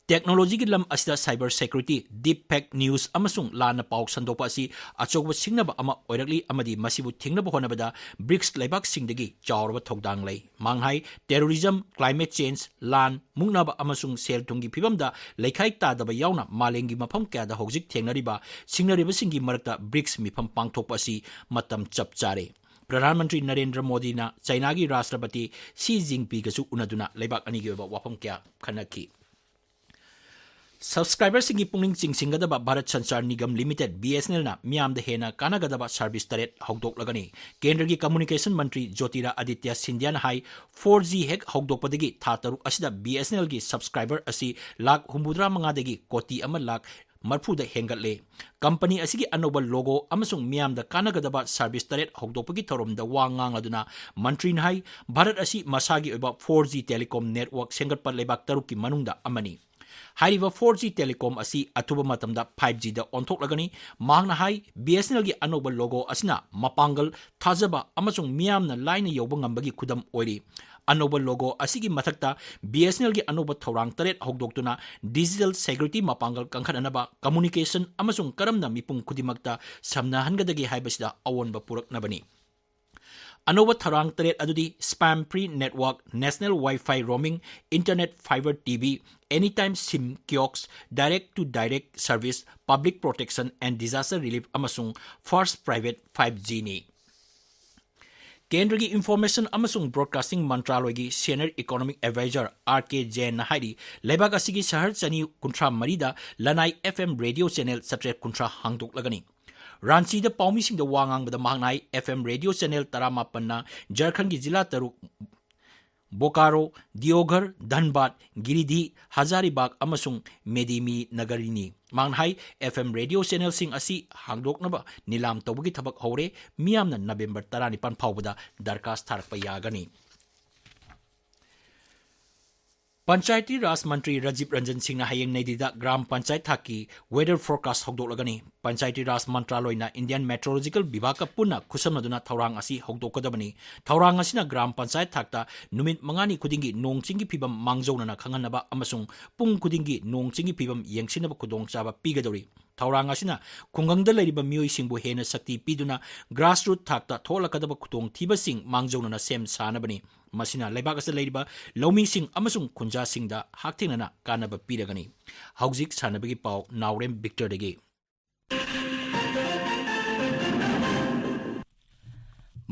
ꯇꯦꯛꯅꯣꯂꯣꯖꯤꯒꯤ ꯂꯝ ꯑꯁꯤꯗ cyber security, deepfake news ꯑꯃꯁꯨꯡ ꯂꯥꯟꯅ ꯄꯥꯎ ꯁꯟꯗꯣꯛꯄ ꯑꯁꯤ ꯑꯆꯧꯕ ꯁꯤꯡꯅꯕ ꯑꯃ ꯑꯣꯏꯔꯛꯂꯤ ꯑꯃꯗꯤ ꯃꯁꯤꯕꯨ ꯊꯤꯡꯅꯕ ꯍꯣꯠꯅꯕꯗ ꯕ꯭ꯔꯤꯛꯁ ꯂꯩꯕꯥꯛꯁꯤꯡꯗꯒꯤ ꯆꯥꯎꯔꯕ ꯊꯧꯗꯥꯡ ꯂꯩ꯫ ꯃꯥꯡꯍꯥꯏ, terrorism, climate change, ꯂꯥꯟ, ꯃꯨꯛꯅꯕ ꯑꯃꯁꯨꯡ ꯁꯦꯜ ꯊꯨꯝꯒꯤ ꯐꯤꯕꯝꯗ ꯂꯩꯈꯥꯏ ꯇꯥꯗꯕ ꯌꯥꯎꯅ ꯃꯥꯂꯦꯝꯒꯤ ꯃꯐꯝ ꯀꯌꯥꯗ ꯍꯧꯖꯤꯛ ꯊꯦꯡꯅꯔꯤꯕ ꯁꯤꯡꯅꯔꯤꯕꯁꯤꯡꯒꯤ ꯃꯔꯛꯇ ꯕ꯭ꯔꯤꯛꯁ ꯃꯤꯐꯝ ꯄꯥꯡꯊꯣꯛꯄ ꯑꯁꯤ ꯃꯇꯝ ꯆꯞ ꯆꯥꯔꯦ꯫ ꯄ꯭ꯔꯙꯥꯟ ꯃꯟꯇ꯭ꯔꯤ ꯅꯔꯦꯟꯗ꯭ꯔ ꯃꯣꯗꯤꯅ ꯆꯥꯏꯅꯥꯒꯤ ꯔꯥꯁꯇ꯭ꯔꯄꯇꯤ ꯁꯤ ꯖꯤꯟꯄꯤꯡꯒꯁꯨ ꯎꯅꯗꯨꯅ ꯂꯩꯕꯥꯛ ꯑꯅꯤꯒꯤ ꯑꯣꯏꯕ ꯋꯥꯐꯝ ꯀꯌꯥ ꯈꯟꯅꯈꯤ꯫ ꯁꯕꯁꯀ꯭ꯔꯥꯏꯕꯔꯁꯤꯡꯒꯤ ꯄꯨꯛꯅꯤꯡ ꯆꯤꯡꯁꯤꯟꯒꯗꯕ Bharat Sanchar Nigam limited, B S N L, ꯅ ꯃꯤꯌꯥꯝꯗ ꯍꯦꯟꯅ ꯀꯥꯟꯅꯒꯗꯕ ꯁꯥꯔꯚꯤꯁ ꯇꯔꯦꯠ ꯍꯧꯗꯣꯛꯂꯒꯅꯤ꯫ ꯀꯦꯟꯗ꯭ꯔꯒꯤ ꯀꯝꯃ꯭ꯌꯨꯅꯤꯀꯦꯁꯟ ꯃꯟꯇ꯭ꯔꯤ ꯖꯣꯇꯤꯔꯥꯗꯤꯇ꯭ꯌ ꯁꯤꯟꯙ꯭ꯌꯥꯅ ꯍꯥꯏ, four G ꯍꯦꯛ ꯍꯧꯗꯣꯛꯄꯗꯒꯤ ꯊꯥ ꯇꯔꯨꯛ ꯑꯁꯤꯗ B S N L ꯒꯤ ꯁꯕꯁꯀ꯭ꯔꯥꯏꯕꯔ ꯑꯁꯤ ꯂꯥꯈ ꯍꯨꯝꯐꯨꯇꯔꯥ ꯃꯉꯥꯗꯒꯤ ꯀꯣꯇꯤ ꯑꯃ ꯂꯥꯈ ꯃꯔꯤꯐꯨꯗ ꯍꯦꯟꯒꯠꯂꯦ꯫ ꯀꯝꯄꯅꯤ ꯑꯁꯤꯒꯤ ꯑꯅꯧꯕ ꯂꯣꯒꯣ ꯑꯃꯁꯨꯡ ꯃꯤꯌꯥꯝꯗ ꯀꯥꯟꯅꯒꯗꯕ ꯁꯥꯔꯚꯤꯁ ꯇꯔꯦꯠ ꯍꯧꯗꯣꯛꯄꯒꯤ ꯊꯧꯔꯝꯗ ꯋꯥ ꯉꯥꯡꯂꯗꯨꯅ ꯃꯟꯇ꯭ꯔꯤꯅ ꯍꯥꯏ, ꯚꯥꯔꯠ ꯑꯁꯤ ꯃꯁꯥꯒꯤ ꯑꯣꯏꯕ four G telecom network ꯁꯦꯝꯒꯠꯄ ꯂꯩꯕꯥꯛ ꯇꯔꯨꯛꯀꯤ ꯃꯅꯨꯡꯗ ꯑꯃꯅꯤ꯫ ꯍꯥꯏꯔꯤꯕ four G telecom ꯑꯁꯤ ꯑꯊꯨꯕ ꯃꯇꯝꯗ five G ꯗ ꯑꯣꯟꯊꯣꯛꯂꯒꯅꯤ꯫ ꯃꯍꯥꯛꯅ ꯍꯥꯏ, B S N L ꯒꯤ ꯑꯅꯧꯕ ꯂꯣꯒꯣ ꯑꯁꯤꯅ ꯃꯄꯥꯡꯒꯜ, ꯊꯥꯖꯕ ꯑꯃꯁꯨꯡ ꯃꯤꯌꯥꯝꯅ ꯂꯥꯏꯅ ꯌꯧꯕ ꯉꯝꯕꯒꯤ ꯈꯨꯗꯝ ꯑꯣꯏꯔꯤ꯫ ꯑꯅꯧꯕ ꯂꯣꯒꯣ ꯑꯁꯤꯒꯤ ꯃꯊꯛꯇ B S N L ꯒꯤ ꯑꯅꯧꯕ ꯊꯧꯔꯥꯡ ꯇꯔꯦꯠ ꯍꯧꯗꯣꯛꯇꯨꯅ digital security ꯃꯄꯥꯡꯒꯜ ꯀꯟꯈꯠꯅꯅꯕ, communication ꯑꯃꯁꯨꯡ ꯀꯔꯝꯅ ꯃꯤꯄꯨꯝ ꯈꯨꯗꯤꯡꯃꯛꯇ ꯁꯝꯅꯍꯟꯒꯗꯒꯦ ꯍꯥꯏꯕꯁꯤꯗ ꯑꯑꯣꯟꯕ ꯄꯨꯔꯛꯅꯕꯅꯤ꯫ ꯑꯅꯧꯕ ꯊꯧꯔꯥꯡ ꯇꯔꯦꯠ ꯑꯗꯨꯗꯤ spam free network, national Wi-Fi roaming, internet fiber T V, anytime SIM kiosks, direct to direct service, public protection and disaster relief, ꯑꯃꯁꯨꯡ first private five G ꯅꯤ꯫ ꯀꯦꯟꯗ꯭ꯔꯒꯤ ꯏꯟꯐꯣꯔꯃꯦꯁꯟ ꯑꯃꯁꯨꯡ broadcasting ꯃꯟꯇ꯭ꯔꯥꯂꯣꯏꯒꯤ senior economic advisor R K Jain ꯅ ꯍꯥꯏꯔꯤ, ꯂꯩꯕꯥꯛ ꯑꯁꯤꯒꯤ ꯁꯍꯔ ꯆꯅꯤ ꯀꯨꯟꯊ꯭ꯔꯥ ꯃꯔꯤꯗ ꯂꯅꯥꯏ F M radio channel ꯆꯥꯇ꯭ꯔꯦꯠ ꯀꯨꯟꯊ꯭ꯔꯥ ꯍꯥꯡꯗꯣꯛꯂꯒꯅꯤ꯫ ꯔꯥꯟꯆꯤꯗ ꯄꯥꯎꯃꯤꯁꯤꯡꯗ ꯋꯥ ꯉꯥꯡꯕꯗ ꯃꯍꯥꯛꯅ ꯍꯥꯏ, F M radio channel ꯇꯔꯥꯃꯥꯄꯟꯅ ꯖꯔꯈꯟꯒꯤ ꯖꯤꯂꯥ ꯇꯔꯨꯛ ꯕꯣꯀꯥꯔꯣ, ꯗꯤꯌꯣꯘꯔ, ꯙꯟꯕꯥꯗ, ꯒꯤꯔꯤꯗꯤꯍ, ꯍꯖꯥꯔꯤꯕꯥꯒ ꯑꯃꯁꯨꯡ ꯃꯦꯗꯤꯃꯤꯅꯒꯔꯤꯅꯤ꯫ ꯃꯍꯥꯛꯅ ꯍꯥꯏ, ꯑꯦꯐ ꯑꯦꯝ ꯔꯦꯗꯤꯑꯣ ꯆꯦꯅꯦꯜꯁꯤꯡ ꯑꯁꯤ ꯍꯥꯡꯗꯣꯛꯅꯕ ꯅꯤꯂꯥꯝ ꯇꯧꯕꯒꯤ ꯊꯕꯛ ꯍꯧꯔꯦ꯫ ꯃꯤꯌꯥꯝꯅ ꯅꯕꯦꯝꯕꯔ ꯇꯔꯥꯅꯤꯄꯥꯟ ꯐꯥꯎꯕꯗ ꯗꯔꯈꯥꯁ ꯊꯥꯔꯛꯄ ꯌꯥꯒꯅꯤ꯫ ꯄꯟꯆꯥꯌꯇꯤ ꯔꯥꯖ ꯃꯟꯇ꯭ꯔꯤ ꯔꯥꯖꯤꯕ ꯔꯟꯖꯟ ꯁꯤꯡꯅ ꯍꯌꯦꯡ ꯅꯩ ꯗꯤꯜꯂꯤꯗ ꯒ꯭ꯔꯥꯝ ꯄꯟꯆꯥꯌꯠ ꯊꯥꯛꯀꯤ weather forecast ꯍꯧꯗꯣꯛꯂꯒꯅꯤ꯫ ꯄꯟꯆꯥꯌꯇꯤ ꯔꯥꯖ ꯃꯟꯇ꯭ꯔꯥꯂꯣꯏꯅ ꯏꯟꯗꯤꯌꯟ ꯃꯦꯇ꯭ꯔꯣꯂꯣꯖꯤꯀꯦꯜ ꯕꯤꯚꯥꯒꯀ ꯄꯨꯟꯅ ꯈꯨꯠꯁꯝꯅꯗꯨꯅ ꯊꯧꯔꯥꯡ ꯑꯁꯤ ꯍꯧꯗꯣꯛꯀꯗꯕꯅꯤ꯫ ꯊꯧꯔꯥꯡ ꯑꯁꯤꯅ ꯒ꯭ꯔꯥꯝ ꯄꯟꯆꯥꯌꯠ ꯊꯥꯛꯇ ꯅꯨꯃꯤꯠ ꯃꯉꯥꯅꯤ ꯈꯨꯗꯤꯡꯒꯤ ꯅꯣꯡ ꯆꯤꯡꯒꯤ ꯐꯤꯕꯝ ꯃꯥꯡꯖꯧꯅꯅ ꯈꯪꯍꯟꯅꯕ ꯑꯃꯁꯨꯡ ꯄꯨꯡ ꯈꯨꯗꯤꯡꯒꯤ ꯅꯣꯡ ꯆꯤꯡꯒꯤ ꯐꯤꯕꯝ ꯌꯦꯡꯁꯤꯟꯅꯕ ꯈꯨꯗꯣꯡꯆꯥꯕ ꯄꯤꯒꯗꯧꯔꯤ꯫ ꯊꯧꯔꯥꯡ ꯑꯁꯤꯅ ꯈꯨꯡꯒꯪꯗ ꯂꯩꯔꯤꯕ ꯃꯤꯑꯣꯏꯁꯤꯡꯕꯨ ꯍꯦꯟꯅ ꯁꯛꯇꯤ ꯄꯤꯗꯨꯅ grassroot ꯊꯥꯛꯇ ꯊꯣꯛꯂꯛꯀꯗꯕ ꯈꯨꯗꯣꯡꯊꯤꯕꯁꯤꯡ ꯃꯥꯡꯖꯧꯅꯅ ꯁꯦꯝ ꯁꯥꯅꯕꯅꯤ꯫ ꯃꯁꯤꯅ ꯂꯩꯕꯥꯛ ꯑꯁꯤꯗ ꯂꯩꯔꯤꯕ ꯂꯧꯃꯤꯁꯤꯡ ꯑꯃꯁꯨꯡ ꯈꯨꯟꯖꯥꯁꯤꯡꯗ ꯍꯛꯊꯦꯡꯅꯅ ꯀꯥꯟꯅꯕ ꯄꯤꯔꯒꯅꯤ꯫ ꯍꯧꯖꯤꯛ ꯁꯥꯟꯅꯕꯒꯤ ꯄꯥꯎ ꯅꯥꯎꯔꯦꯝ ꯕꯤꯛꯇꯔꯗꯒꯤ꯫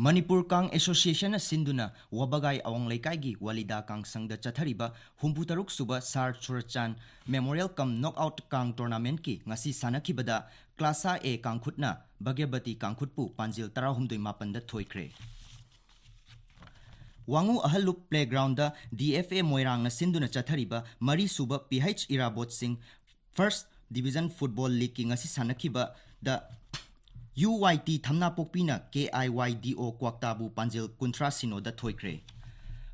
ꯃꯅꯤꯄꯨꯔ ꯀꯥꯡ ꯑꯦꯁꯣꯁꯤꯌꯦꯁꯟꯅ ꯁꯤꯟꯗꯨꯅ ꯋꯥꯕꯒꯥꯏ ꯑꯋꯥꯡ ꯂꯩꯀꯥꯏꯒꯤ ꯋꯥꯂꯤꯗꯥ ꯀꯥꯡꯁꯪꯗ ꯆꯠꯊꯔꯤꯕ ꯍꯨꯝꯐꯨꯇꯔꯨꯛ ꯁꯨꯕ ꯁꯥꯔ ꯁꯨꯔꯆꯥꯟ ꯃꯦꯃꯣꯔꯤꯌꯦꯜ ꯀꯝ ꯅꯣꯛꯑꯥꯎꯠ ꯀꯥꯡ ꯇꯣꯔꯅꯥꯃꯦꯟꯠꯀꯤ ꯉꯁꯤ ꯁꯥꯟꯅꯈꯤꯕꯗ ꯀ꯭ꯂꯥꯁꯥ ꯑꯦ ꯀꯥꯡꯈꯨꯠꯅ ꯚꯥꯒ꯭ꯌꯕꯇꯤ ꯀꯥꯡꯈꯨꯠꯄꯨ ꯄꯥꯟꯖꯤꯜ ꯇꯔꯥꯍꯨꯝꯗꯣꯏ ꯃꯥꯄꯟꯗ ꯊꯣꯏꯈ꯭ꯔꯦ꯫ ꯋꯥꯉꯨ ꯑꯍꯜꯂꯨꯞ ꯄ꯭ꯂꯦꯒ꯭ꯔꯥꯎꯟꯗ ꯗꯤ ꯑꯦꯐ ꯑꯦ ꯃꯣꯏꯔꯥꯡꯅ ꯁꯤꯟꯗꯨꯅ ꯆꯠꯊꯔꯤꯕ ꯃꯔꯤꯁꯨꯕ ꯄꯤ ꯍꯩꯆ ꯏꯔꯥꯕꯣꯠꯁꯤꯡ ꯐꯥꯔꯁꯠ ꯗꯤꯕꯤꯖꯟ ꯐꯨꯠꯕꯣꯜ ꯂꯤꯒꯀꯤ ꯉꯁꯤ ꯁꯥꯟꯅꯈꯤꯕꯗ ꯌꯨ ꯋꯥꯏ ꯇꯤ ꯊꯝꯅꯥꯄꯣꯛꯄꯤꯅ ꯀꯦ ꯑꯥꯏ ꯋꯥꯏ ꯗꯤ ꯑꯣ ꯀ꯭ꯋꯥꯛꯇꯥꯕꯨ ꯄꯥꯟꯖꯤꯜ ꯀꯨꯟꯊ꯭ꯔꯥ ꯁꯤꯅꯣꯗ ꯊꯣꯏꯈ꯭ꯔꯦ꯫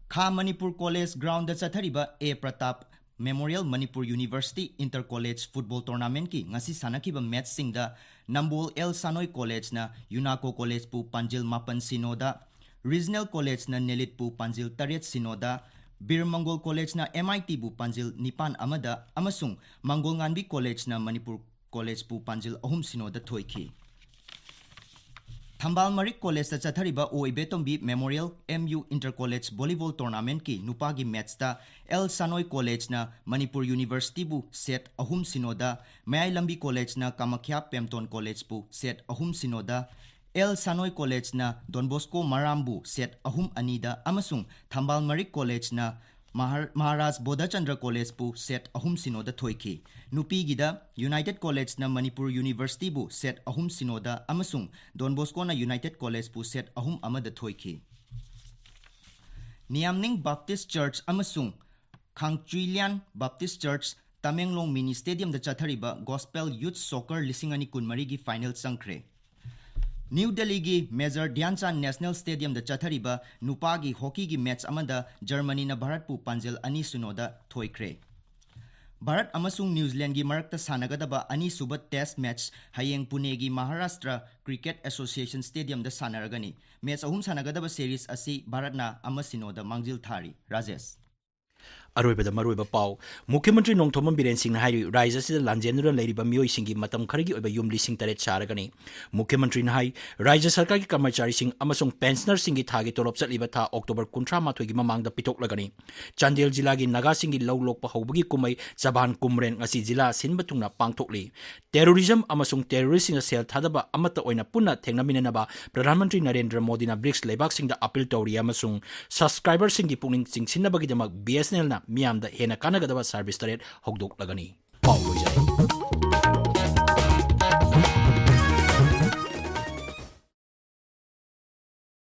ꯈꯥ ꯃꯅꯤꯄꯨꯔ ꯀꯣꯂꯦꯖ ꯒ꯭ꯔꯥꯎꯟꯗ ꯆꯠꯊꯔꯤꯕ A Pratap memorial Manipur university inter college football ꯇꯣꯔꯅꯥꯃꯦꯟꯠꯀꯤ ꯉꯁꯤ ꯁꯥꯟꯅꯈꯤꯕ ꯃꯦꯆꯁꯤꯡꯗ ꯅꯝꯕꯣꯜ ꯑꯦꯜ ꯁꯥꯅꯣꯏ ꯀꯣꯂꯦꯖꯅ ꯌꯨꯅꯥꯀꯣ ꯀꯣꯂꯦꯖꯄꯨ ꯄꯥꯟꯖꯤꯜ ꯃꯥꯄꯟ ꯁꯤꯅꯣꯗ, ꯔꯤꯖꯅꯦꯜ ꯀꯣꯂꯦꯖꯅ ꯅꯦꯂꯤꯠꯄꯨ ꯄꯥꯟꯖꯤꯜ ꯇꯔꯦꯠ ꯁꯤꯅꯣꯗ, ꯕꯤꯔ ꯃꯪꯒꯣꯜ ꯀꯣꯂꯦꯖꯅ ꯑꯦꯝ ꯑꯥꯏ ꯇꯤꯕꯨ ꯄꯥꯟꯖꯤꯜ ꯅꯤꯄꯥꯟ ꯑꯃꯗ ꯑꯃꯁꯨꯡ ꯃꯪꯒꯣꯜ ꯉꯥꯟꯕꯤ ꯀꯣꯂꯦꯖꯅ ꯃꯅꯤꯄꯨꯔ ꯀꯣꯂꯦꯖꯄꯨ ꯄꯥꯟꯖꯤꯜ ꯑꯍꯨꯝ ꯁꯤꯅꯣꯗ ꯊꯣꯏꯈꯤ꯫ ꯊꯝꯕꯥꯜ ꯃꯔꯤꯛ ꯀꯣꯂꯦꯖꯇ ꯆꯠꯊꯔꯤꯕ O Ibetombi memorial M U inter college volleyball ꯇꯣꯔꯅꯥꯃꯦꯟꯠꯀꯤ ꯅꯨꯄꯥꯒꯤ ꯃꯦꯆꯇ ꯑꯦꯜ ꯁꯥꯅꯣꯏ ꯀꯣꯂꯦꯖꯅ ꯃꯅꯤꯄꯨꯔ ꯌꯨꯅꯤꯚꯔꯁꯤꯇꯤꯕꯨ ꯁꯦꯠ ꯑꯍꯨꯝ ꯁꯤꯅꯣꯗ, ꯃꯌꯥꯏ ꯂꯝꯕꯤ ꯀꯣꯂꯦꯖꯅ ꯀꯥꯃꯈ꯭ꯌꯥ ꯄꯦꯝꯇꯣꯟ ꯀꯣꯂꯦꯖꯄꯨ ꯁꯦꯠ ꯑꯍꯨꯝ ꯁꯤꯅꯣꯗ, ꯑꯦꯜ ꯁꯥꯅꯣꯏ ꯀꯣꯂꯦꯖꯅ ꯗꯣꯟ ꯕꯣꯁꯀꯣ ꯃꯔꯥꯝꯕꯨ ꯁꯦꯠ ꯑꯍꯨꯝ ꯑꯅꯤꯗ ꯑꯃꯁꯨꯡ ꯊꯝꯕꯥꯜ ꯃꯔꯤꯛ ꯀꯣꯂꯦꯖꯅ ꯃꯍꯥꯔ-, ꯃꯍꯥꯔꯥꯖ ꯕꯣꯙꯆꯟꯗ꯭ꯔ ꯀꯣꯂꯦꯖꯄꯨ ꯁꯦꯠ ꯑꯍꯨꯝ ꯁꯤꯅꯣꯗ ꯊꯣꯏꯈꯤ꯫ ꯅꯨꯄꯤꯒꯤꯗ ꯌꯨꯅꯥꯏꯇꯦꯗ ꯀꯣꯂꯦꯖꯅ ꯃꯅꯤꯄꯨꯔ ꯌꯨꯅꯤꯚꯔꯁꯤꯇꯤꯕꯨ ꯁꯦꯠ ꯑꯍꯨꯝ ꯁꯤꯅꯣꯗ ꯑꯃꯁꯨꯡ ꯗꯣꯟ ꯕꯣꯁꯀꯣꯅ ꯌꯨꯅꯥꯏꯇꯦꯗ ꯀꯣꯂꯦꯖꯄꯨ ꯁꯦꯠ ꯑꯍꯨꯝ ꯑꯃꯗ ꯊꯣꯏꯈꯤ꯫ ꯅꯤꯌꯥꯝꯅꯤꯡ ꯕꯥꯞꯇꯤꯁ ꯆꯔꯆ ꯑꯃꯁꯨꯡ ꯈꯥꯡꯆꯨꯏꯂꯤꯌꯥꯟ ꯕꯥꯞꯇꯤꯁ ꯆꯔꯆ ꯇꯃꯦꯡꯂꯣꯡ ꯃꯤꯅꯤ ꯁ꯭ꯇꯦꯗꯤꯌꯝꯗ ꯆꯠꯊꯔꯤꯕ ꯒꯣꯁꯄꯦꯜ ꯌꯨꯊ ꯁꯣꯀꯔ ꯂꯤꯁꯤꯡ ꯑꯅꯤ ꯀꯨꯟꯃꯔꯤꯒꯤ ꯐꯥꯏꯅꯦꯜ ꯆꯪꯈ꯭ꯔꯦ꯫ ꯅ꯭ꯌꯨ ꯗꯦꯜꯂꯤꯒꯤ ꯃꯦꯖꯔ ꯙ꯭ꯌꯥꯟꯆꯥꯟ ꯅꯦꯁꯅꯦꯜ ꯁ꯭ꯇꯦꯗꯤꯌꯝꯗ ꯆꯠꯊꯔꯤꯕ ꯅꯨꯄꯥꯒꯤ ꯍꯣꯀꯤꯒꯤ ꯃꯦꯆ ꯑꯃꯗ ꯖꯔꯃꯅꯤꯅ ꯚꯥꯔꯠꯄꯨ ꯄꯥꯟꯖꯜ ꯑꯅꯤ ꯁꯤꯅꯣꯗ ꯊꯣꯏꯈ꯭ꯔꯦ꯫ ꯚꯥꯔꯠ ꯑꯃꯁꯨꯡ ꯅ꯭ꯌꯨꯖꯤꯂꯦꯟꯗꯒꯤ ꯃꯔꯛꯇ ꯁꯥꯟꯅꯒꯗꯕ ꯑꯅꯤꯁꯨꯕ ꯇꯦꯁ ꯃꯦꯆ ꯍꯌꯦꯡ ꯄꯨꯅꯦꯒꯤ ꯃꯍꯥꯔꯥꯁꯇ꯭ꯔ ꯀ꯭ꯔꯤꯀꯦꯠ ꯑꯦꯁꯣꯁꯤꯌꯦꯁꯟ ꯁ꯭ꯇꯦꯗꯤꯌꯝꯗ ꯁꯥꯟꯅꯔꯒꯅꯤ꯫ ꯃꯦꯆ ꯑꯍꯨꯝ ꯁꯥꯟꯅꯒꯗꯕ ꯁꯦꯔꯤꯁ ꯑꯁꯤ ꯚꯥꯔꯠꯅ ꯑꯃ ꯁꯤꯅꯣꯗ ꯃꯥꯡꯖꯤꯜ ꯊꯥꯔꯤ꯫ ꯔꯥꯖꯦꯁ꯫ ꯑꯔꯣꯏꯕꯗ ꯃꯔꯨꯑꯣꯏꯕ ꯄꯥꯎ꯫ ꯃꯨꯈ꯭ꯌ ꯃꯟꯇ꯭ꯔꯤ ꯅꯣꯡꯊꯣꯝꯕꯝ ꯕꯤꯔꯦꯟ ꯁꯤꯡꯅ ꯍꯥꯏꯔꯤ, ꯔꯥꯖ꯭ꯌ ꯑꯁꯤꯗ ꯂꯥꯟꯖꯦꯟꯗꯨꯅ ꯂꯩꯔꯤꯕ ꯃꯤꯑꯣꯏꯁꯤꯡꯒꯤ ꯃꯇꯝ ꯈꯔꯒꯤ ꯑꯣꯏꯕ ꯌꯨꯝ ꯂꯤꯁꯤꯡ ꯇꯔꯦꯠ ꯁꯥꯔꯒꯅꯤ꯫ ꯃꯨꯈ꯭ꯌ ꯃꯟꯇ꯭ꯔꯤꯅ ꯍꯥꯏ, ꯔꯥꯖ꯭ꯌ ꯁꯔꯀꯥꯔꯒꯤ ꯀꯔꯃꯆꯥꯔꯤꯁꯤꯡ ꯑꯃꯁꯨꯡ ꯄꯦꯟꯁꯅꯔꯁꯤꯡꯒꯤ ꯊꯥꯒꯤ ꯇꯣꯂꯣꯞ ꯆꯠꯂꯤꯕ ꯊꯥ ꯑꯣꯛꯇꯣꯕꯔ ꯀꯨꯟꯊ꯭ꯔꯥ ꯃꯥꯊꯣꯏꯒꯤ ꯃꯃꯥꯡꯗ ꯄꯤꯊꯣꯛꯂꯒꯅꯤ꯫ ꯆꯥꯟꯗꯦꯜ ꯖꯤꯂꯥꯒꯤ ꯅꯥꯒꯥꯁꯤꯡꯒꯤ ꯂꯧ ꯂꯣꯛꯄ ꯍꯧꯕꯒꯤ ꯀꯨꯝꯍꯩ ꯆꯕꯥꯟ ꯀꯨꯝꯔꯦꯟ ꯉꯁꯤ ꯖꯤꯂꯥ ꯁꯤꯟꯕ ꯊꯨꯡꯅ ꯄꯥꯡꯊꯣꯛꯂꯤ꯫ ꯇꯦꯔꯣꯔꯤꯖꯝ ꯑꯃꯁꯨꯡ ꯇꯦꯔꯣꯔꯤꯁꯁꯤꯡꯒ ꯁꯦꯜ ꯊꯥꯗꯕ ꯑꯃꯠꯇ ꯑꯣꯏꯅ ꯄꯨꯟꯅ ꯊꯦꯡꯅꯃꯤꯟꯅꯅꯕ ꯄ꯭ꯔꯙꯥꯟ ꯃꯟꯇ꯭ꯔꯤ ꯅꯔꯦꯟꯗ꯭ꯔ ꯃꯣꯗꯤꯅ ꯕ꯭ꯔꯤꯛꯁ ꯂꯩꯕꯥꯛꯁꯤꯡꯗ ꯑꯄꯤꯜ ꯇꯧꯔꯤ ꯑꯃꯁꯨꯡ ꯁꯕꯁꯀ꯭ꯔꯥꯏꯕꯔꯁꯤꯡꯒꯤ ꯄꯨꯛꯅꯤꯡ ꯆꯤꯡꯁꯤꯟꯅꯕꯒꯤꯗꯃꯛ ꯕꯤ ꯑꯦꯁ ꯑꯦꯟ ꯑꯦꯜꯅ ꯃꯤꯌꯥꯝꯗ ꯍꯦꯟꯅ ꯀꯥꯟꯅꯒꯗꯕ ꯁꯔꯚꯤꯁ ꯇꯔꯦꯠ ꯍꯧꯗꯣꯛꯂꯒꯅꯤ꯫ ꯄꯥꯎ ꯂꯣꯏꯖꯔꯦ꯫